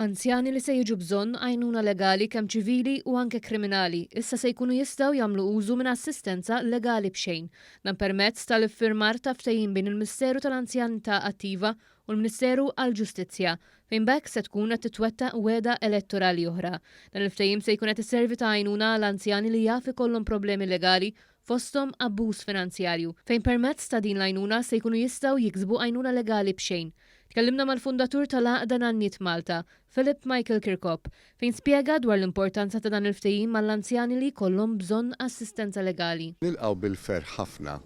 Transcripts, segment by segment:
Anzjani li se jiġu bżonn għajnuna legali kemm ċivili u anke kriminali issa se jkunu jistgħu jagħmlu użu minn assistenza legali b'xejn. Dan permezz tal-iffirmar ta' ftehim bejn il-Misteru tal-Anzjanità Attiva u l-Ministeru għall-Ġustizzja, fejn b'hekk se tkun qed titwettaq wegħda elettorali oħra. Dan il-ftehim se jkun qed iservi ta' għajnuna għal anzjani li jaf ikollhom problemi legali fosthom abbuż finanzjarju, fejn permezz ta' din l-għajnuna se jkunu jistgħu jiksbu għajnuna legali b'xejn. Tkellimna mal-fundatur tal-Għaqda Nanniet Malta, Philip Michael Kirkop, fejn spjega dwar l-importanza ta' dan il-ftehim għall-anzjani li jkollhom bżonn assistenza legali. Nilqgħu bil-ferħ ħafna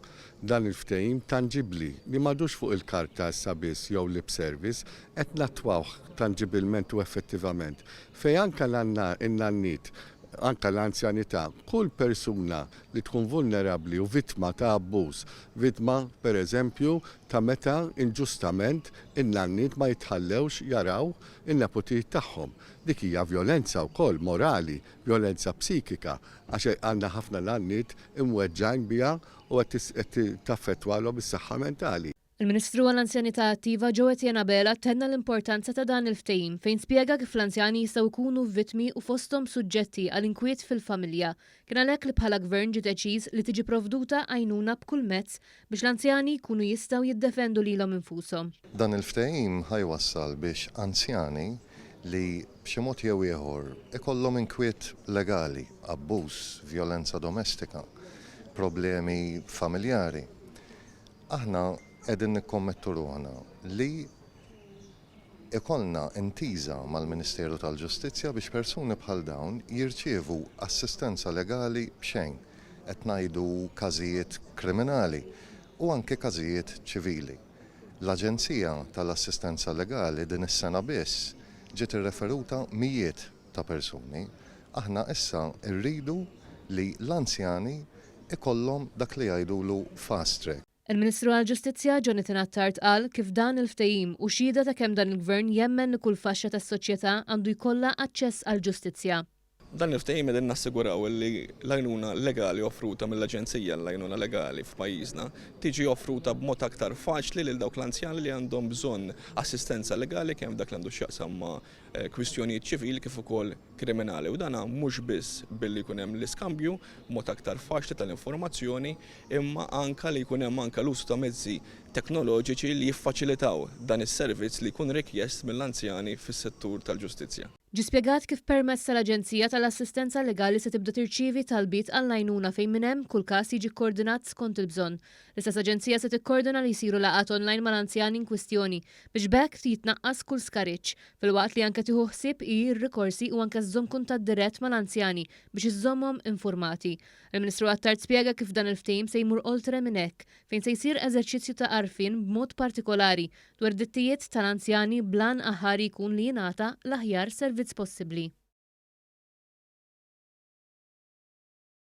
dan il-ftehim tanġibbli li m'għadux fuq il-karta issa biss jew lip service, qed nattwawh tanġibilment u effettivament fejn anke n-nanniet, anke l-anzjanità, kull persuna li tkun vulnerabbli u vittma ta' abbuż, vittma per eżempju ta' meta inġustament in-nanniet ma jitħallewx jaraw in-neputijiet tagħhom. Dik hija vjolenza wkoll morali, vjolenza psikika għax għandna ħafna nanniet imweġġgħin biha u qed taffettwalhom is-saħħa mentali. Il-Ministru għall-Anzjanità Attiva Joe Etienne Abela tenna l-importanza ta' dan il-ftehim fejn spjega kif l-anzjani jistgħu jkunu vittmi u fosthom suġġetti għal inkwiet fil-familja. Kien għalhekk li bħala Gvern ġie deċiż li tiġi provduta għajnuna b'kull mezz biex l-anzjani jkunu jistgħu jiddefendu lilhom infushom. Dan il-ftehim ħa jwassal biex anzjani li b'xi mod jew ieħor ikollhom inkwiet legali, abbuż, vjolenza domestika, problemi familjari, Aħna qegħdin nikkommettu ruħna li jkollna intiża mal-Ministeru tal-Ġustizzja biex persuni bħal dawn jirċievu assistenza legali b'xejn. Qed ngħidu każijiet kriminali u anke każijiet ċivili. L-Aġenzija tal-Assistenza Legali din is-sena biss ġiet irreferuta mijiet ta' persuni. Aħna issa rridu li l-anzjani ikollhom dak li jgħidulu fast track. Il-Ministru għall-Ġustizzja Jonathan Attard qal kif dan il-ftehim hu xhieda ta' kemm dan il-Gvern jemmen li kull faxxa tas-soċjetà għandu jkollha aċċess għall-ġustizzja. B'dan il-ftehim qegħdin nassiguraw li l-għajnuna legali offruta mill-Aġenzija għall-Għajnuna Legali f'pajjiżna tiġi offruta b'mod aktar faċli lil dawk l-anzjani li għandhom bżonn assistenza legali kemm f'dak li għandu x'jaqsam ma' kwistjonijiet ċivili kif ukoll kriminali u dana mhux biss billi jkun hemm l-iskambju b'mod aktar faċli tal-informazzjoni imma anke li jkun hemm anke l-użu ta' mezzi teknoloġiċi li jiffaċilitaw dan is-servizz li jkun rikjest mill-anzjani fis-settur tal-ġustizzja. Ġie spjegat kif permezz tal-Aġenzija tal-Assistenza Legali se tibda tirċievi talbiet għall-għajnuna fejn minn hemm kull każ jiġi kkordinat skont il-bżonn. L-istess aġenzija se tikkordina li jsiru laqgħat online mal-anzjani inkwistjoni biex b'hekk jitnaqqas kull skariġġ, filwaqt li anke tieħu ħsieb hi r-rikorsi u anke żżomm kuntatt dirett mal-anzjani biex iżżommhom infurmati. Il-Ministru Attard spjega kif dan il-ftehim se jmur oltre minn hekk, fejn se jsir eżerċizzju ta' għarfien b'mod partikolari dwar id-drittijiet tal-anzjani bl-għan aħħari jkun li jingħata l-aħjar servizz possibbli.